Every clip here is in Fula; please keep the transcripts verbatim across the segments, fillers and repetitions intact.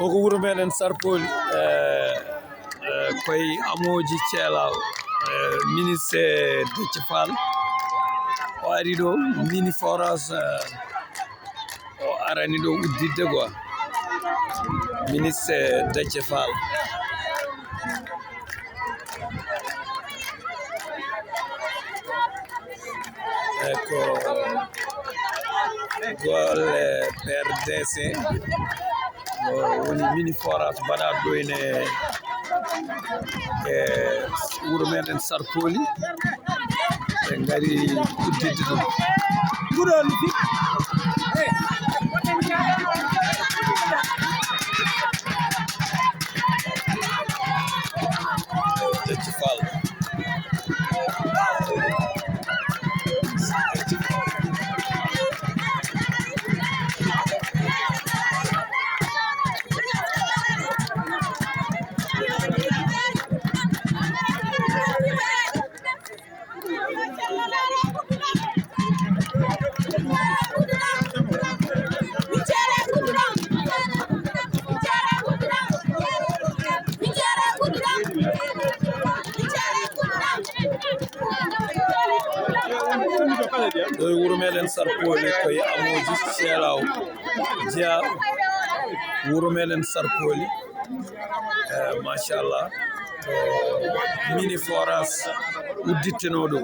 O ko wuro meɗen Sarpoli, eh, eh, koye amooji Ceelaaw, eh, ministre Déthié Fall. O ari ɗo, mini forage, eh, o arani ɗo udditde quoi. Ministre Déthié Fall. E ko golle P R D C, o woni mini forage mbaɗaaɗo ɗo ene e wuro meɗen Sarpoli. Ɓe ngari udditde ɗum. Nguɗon fi. Déthié Fall. Ɗo e wuro meɗen Sarpoli, koye amooji Ceelaaw. Jeyaa wuro meɗen Sarpoli. Eh, machallah, ko mini forage uddittenoo ɗo.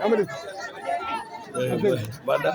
Amadou. Eh, mbaɗɗa?